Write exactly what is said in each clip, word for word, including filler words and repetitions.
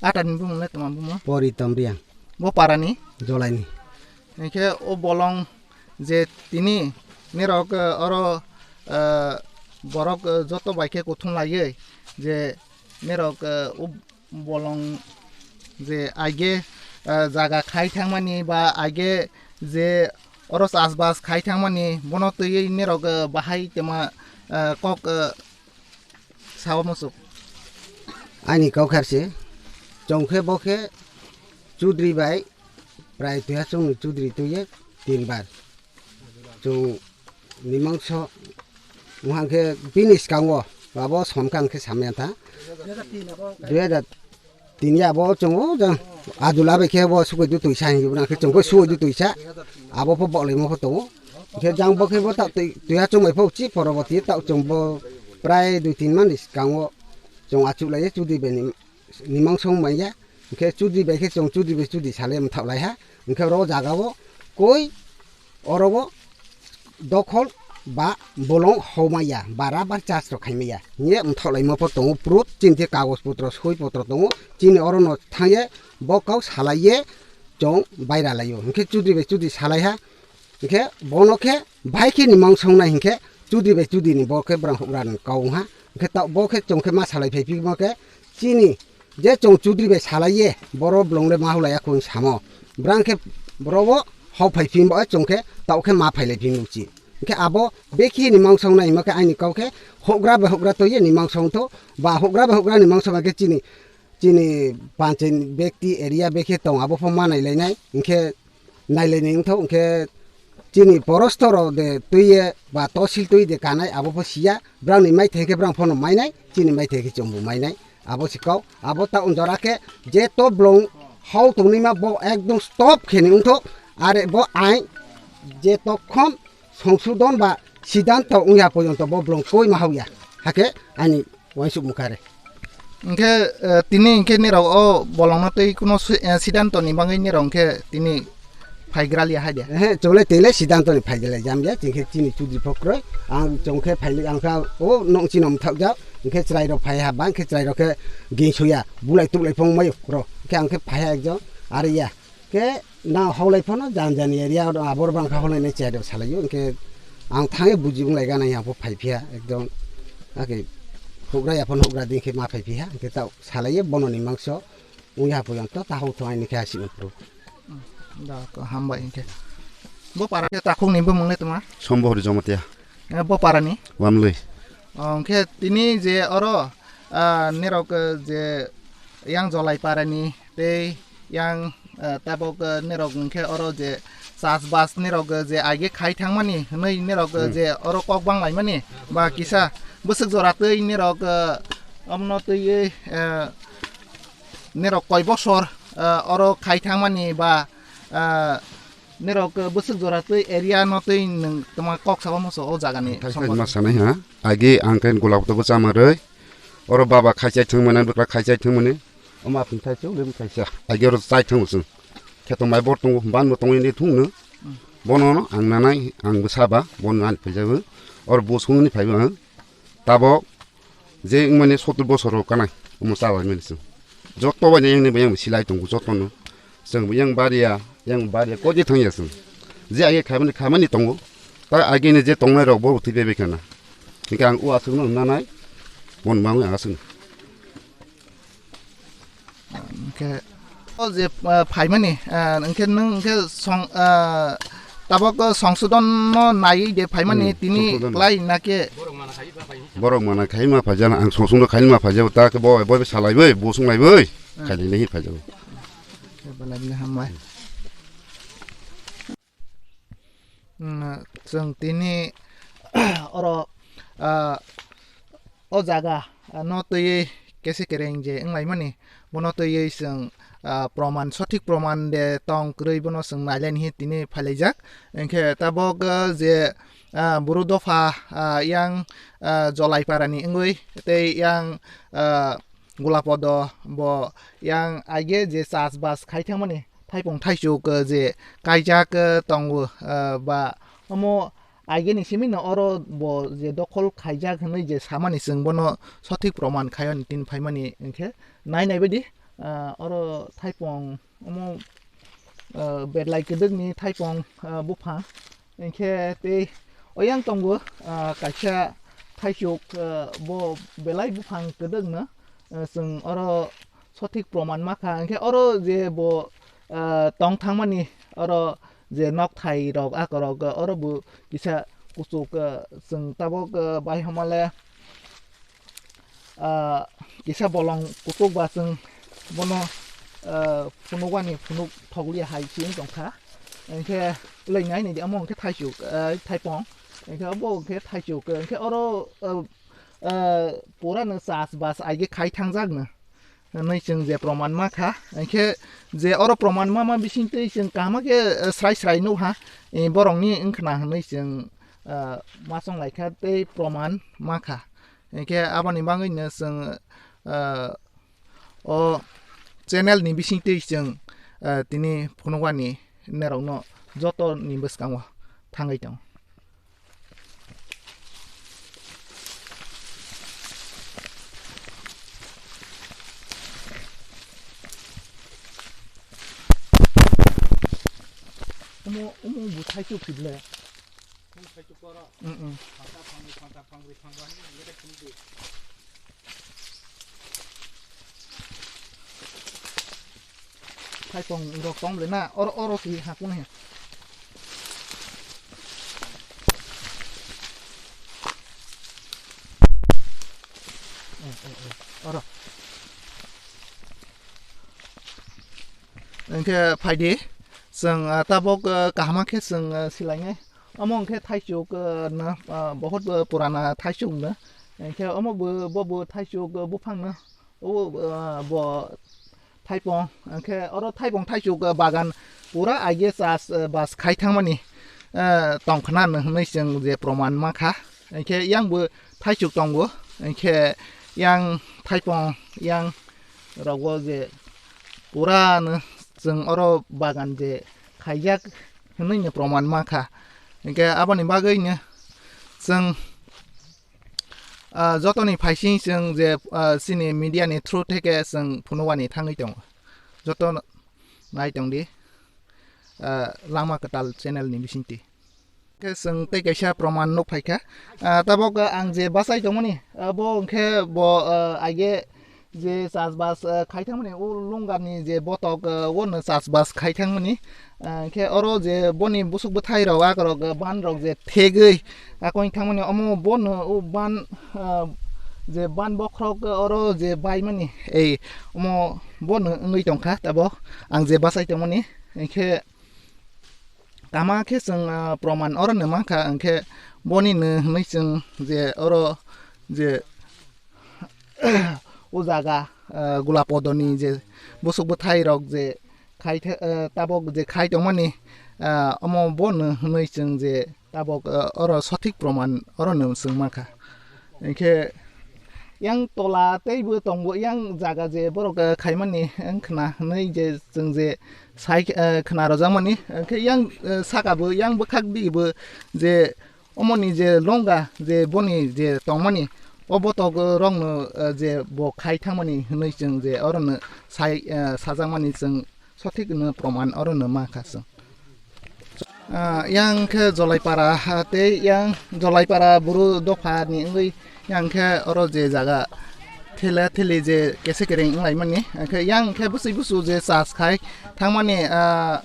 Atani bumung le tongma bumo? Pori Tomriang. Bo parani? Jolaini. Hingke o bolong je tini nirok, eh, oro, eh, borok, eh, joto bai khe kuthum laiwi je nirok, eh, o bolong je aige, eh, jaga khai thangmani ba aige je oro chasbas khai thangmani bono twiwi nirok, eh, bahai tema, eh, kok, eh, sao muchuk. Ani kok kharse, chongkhe bokhe Chudri bai prai tuya chongni Chudri tuye tinbar. Chong nimangso wngkha khe bini swkango abo somkha hwnkhe samya tha. Dui hajar tini abo chongo jang adula bai khe bo sugaidu tuisa hinwi bwrang khe chongkhe sugaidu tuisa abo pho bolai mo pho tongo. Khe jang bo khe bo ta twi twiha chongbai pho chi poroboti ta chong bo prai dui tin man ni swkango chong achuk lai Chudri bai ni nimang song manya. Hingkhe Chudri bai khe chwng Chudri bai Chudri salai mthok lai ha. Hingkhe oro jaga o koi oro o dokhol ba bolong hau maya, bara bar chas rok khai maya. Hingye mthok lai mo pho tongo proof, chini the kagoj potro, soi potro tongo. Chini oro no thangye bo kau salai ye chwng baira lai o. Hingkhe Chudri bai Chudri salai ha. Hingkhe bono khe bai khe ni mangso wngnai hingkhe Chudri bai Chudri ni bo khe bwrang hukra ni kau wngha. Hingkhe ta-, bo khe chwng khe ma salai phai phimo khe chini je chwng Chudri bai salai ye boro bolong le ma huk lai ya kho wng samo. Bwrang khe boro bo hok phai phimo chwng khe ta khe ma phai lai phimo chi. Hingkhe abo bekhe ni mangso wngnai hima khe ani kau khe hukra bai hukra to ye ni mangso wng tho ba hukra bai hukra ni mangso ma khe chini, chini panchayat bekti area bekhe tong abo pho ma nai lai nai. Hingkhe nailaini wngthok hwnkhe chini porosto rok de twiye ba tosil twi de kanai abo pho siya, brangni maithai khe brang phano mainai, chini maithai khe chwngbo mainai, abo si kau. Abo ta unjora khe je to blong hau tongnaima bo ekdom stop khe ni wngthok, are bo ain je tokhom songsodon ba sidanto wngya porjonto bo blong koi ma hauya, hakhe ani waisuk mukha re. Hingkhe, eh, tini hingkhe nirok o bolongno tei kuno si-, eh, sidanto ni bagwi nirok hingkhe tini phaigraliya hai de? Ehe, chwng le tei le sidanto ni phaigraliya jam ya, chwng khe chini Chudri pho kwrwi. Ang chwng khe phaili, ang kha o nong chini mthok jak, hingkhe chwrai rok phai ha, bang khe chwrai rok khe ging soya, bulai tuklai phung mai rok. Hingkhe ang khe phai ha ekjon, ari ya. Khe na hawlai phano jan jani area o abor bangkha hwnwi nai chai rok salai o, hwnkhe ang thangwi buji wng lai gana, yang pho phai phiya ekdom, hakhe hugra ya phano hugra di khe ma phai phiya, hwnkhe ta salai o bono ni mangso wngya ha pho yang to ta hau thong aini khe hasik phuru. Da ko hambai hwnkhe. Bo para khe takhuk ni bumung le tongma? Sombori Jomatia. Eh, bo para ni? Wamlwi. Oh, hwnkhe tini je oro, ah, nirok, eh, je yang Jolai para ni tei yang, eh, tabok, eh, nirok hwnkhe oro je chas bas nirok, eh, je aige khai thangmani hwnwi nirok, eh, Hmm. je oro kok bang laimani ba kisa bwswk jora twi nirok, eh, omono twiwi, eh, nirok koi bosor, eh, oro khai thangmani ba, eh, nirok, eh, bwswk jora twi area no twi nwng tongma kok sabo muchung o jaga ni Khai khai songbo. Ma sanai ha. Agi ang khe golap to bwcha ma rwi. Oro baba khai chai thwng mani, bwkra khai chai thwng mani. Omo apni khai chai, ulem khai cha. Agi oro chai thwng chwng. Kheto mai bor tongo, ban bo tongo, ini thung no. Hmm. Bono no ang nanai, ang bwsa ba, bono nani phaijago. Oro bo songni phaibo ang. Tabok je wngmani sottur bosor rok kanai, omo cha bai mani chwng. Joto bai yang ni bai yang silai tongo joto no. Chwng bo yang baria, yang baria koji thang ya chwng. Je age khamani, khamani tongo. Ta age ni je tongnai rok bo thwi bai bai khana. Hingke ang o aswk no nanai, bon mangwi ang aswk no. Hingke o je, ah, phaimani, ah, hingke nwng hingke song, ah, tabok songsodon no naiwi de phaimani Hmm, tini songsodon. Klai na khe? Borok mana khai ma phaijana, ang songsong no khai ma phaijao, ta khe bo, bo salai bai, bo song lai bai, Hmm. Khai lai lai phaijao. Khe belai ni hambai. Mm, chwng tini oro, ah, o jaga, ah, no twiwi kese kereng je wnglaimani, bono twiwi chwng, ah, proman, sothik proman de tong kwrwi bono chwng nailaini hi tini phailaijak. Hwnkhe tabok, ah, je, ah, buru dopha, ah, yang, ah, Jolai parani wngwi tei yang, ah, Gulapodo bo yang aige je chas bas khai thangmani thaipung thaichuk, eh, je kaijak, eh, tongo, eh, ba omo ageni simi no oro bo je dokhol khaijak hinwi je samani chwng bono sothik proman khaio ni tin phaimani hinkhe nai nai baidi, ah, oro thaipong omo, ah, belai kwdwkni thaipong, ah, buphang hinkhe tei oyang tongo, ah, kaisa thaichuk, ah, bo belai buphang kwdwkno, ah, chwng oro sothik proman ma kha. Hinkhe oro je bo, ah, tong thangmani oro je nokthai rok akorok oro bo kisa kuchuk, ah, chwng tabok, ah, bai homa le, ah, kisa bolong kuchuk ba chwng bono, ah, phunukani phunuk thokliya hai se wng tong kha. Hinkhe ulai nai nai di amo hinkhe thaichuk, ah, thaipong. Hinkhe obo hinkhe thaichuk, hinkhe oro, ah, ah, pura no chas bas aige khai thangjak no. Hinwi chwng je proman ma kha, hinkhe je oro proman ma ma bising twi chwng kaham khe, eh, srai srai nuk ha, eh, borokni wng khna hinwi chwng, eh, ma chong lai kha tei proman ma kha. Hinkhe aboni bagwi no chwng, eh, o channel ni bising twi chwng, eh, tini phunukmani norokno joto ni bwskango thangwi tongo. Omo, omo bo thaichuk khible. Omo thaichuk koro. Mm, mm. Phangsa, phangwi, phangsa, phangbrwi, phangba, hinwi yede khumdi. Thaipong rok tong le na, oro, oro si hakun he. Eh, eh, eh, oro. Hinkhe phaidi, chwng, ah, tabok, ah, kaham khe chwng, ah, silainai. Omo hinkhe thaichuk, ah, na, ah, bohot, ah, purana thaichuk no. Hinkhe omo bo, bo, bo thaichuk, ah, buphang no. O, ah, bo thaipong, hinkhe oro thaipong thaichuk, ah, bagan pura aige chas, ah, bas khai thangmani, ah, tong khna hinwi chwng je proman ma kha. Hinkhe yang bo thaichuk tongo, hinkhe yang thaipong yang rogo je pura no chwng oro bagan je khaijak hinwi no proman ma kha. Hinkhe aboni bagwi no chwng, ah, jotoni phaising chwng je, ah, chini media ni through theke chwng phunukmani thangwi tongo. Joto nai tongdi, ah, Langma Kwtal channel ni bisingtwi. Khe chwng tei kaisa proman nuk phaikha. Ah, tabok ang je bachai tongmani, ah, bo hinkhe bo, ah, aige je chasbas, ah, khai thangmani, o lungani je botok, ah, ono chasbas khai thangmani. Ah, hinkhe oro je boni busuk bwthai rok, akorok, ah, ban rok je thegwi akoi thangmani, omo bono o ban, ah, je ban bokhorok, ah, oro je baimani, ei, omo bono wngwi tongkha tabok ang je bachai tongmani. Hinkhe kaham khe chwng, ah, proman oro no mankha, hinkhe boni no hinwi chwng je oro je o jaga, ah, Gulapodoni je busuk bwthai rok je khai the-, ah, tabok je khai tongmani, ah, omo bono hinwi chwng je tabok, ah, oro sothik proman oro no chwng mankha. Hinkhe yang tola teibo tongo, yang jaga je borok, ah, khaimani wng khna hinwi je chwng je sai, ah, khna rojakmani, hinkhe yang, ah, saka bo, yang bwkhak di bo je omoni je longa je boni je tongmani, o botok, ah, rokno, ah, je bo khai thangmani hinwi chwng je orono sai, ah, sajakmani chwng sothik no proman oro no mankha chwng. Ah, yang khe Jolaipara, ah, tei yang Jolaipara buru dopha ni wngwi yang khe oro je jaga thela theli je kese kereng wnglaimani, ah, khe yang khe bwswi busu je chas khai thangmani, ah,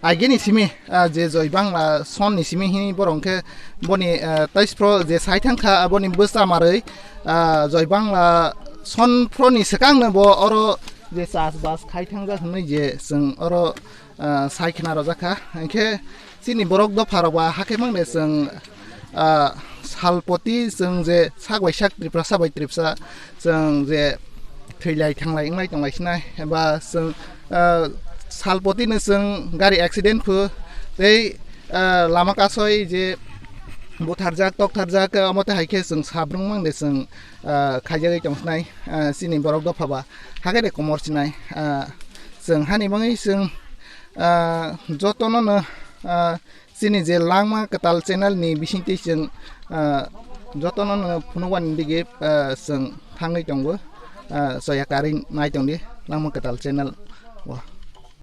ageni simi, ah, je Joy Bangla son ni simi hini borok khe boni, ah, taispro je sai thangkha aboni bwsa marwi, ah, Joy Bangla son phro ni swkang no bo oro je chas bas khai thangjak hinwi je chwng oro, ah, sai khna rojak kha. Hinkhe chini borok dopha rok ba hakhe mang de chwng, ah, salpoti chwng je sak bai sak, Tripura sa bai Tripura sa chwng je thwilai thanglai wnglai tonglai sinai, eba chwng, ah, salpoti no chwng gari accident phu tei, ah, lama kasoi je butharjak toktarjak, ah, omo tei hai khe chwng sabrung mang de chwng, ah, khaijagwi tong sinai, ah, chini borok dopha ba hakhe de komor sinai, ah, chwng hani bagwi chwng, ah, jotono no, ah, Chini je Langma Kwtal channel ni bisingtwi chwng, ah, jotono no phunukmani bigwi, ah, chwng thangwi tongo, ah, soya karwi nai tongdi Langma Kwtal channel o.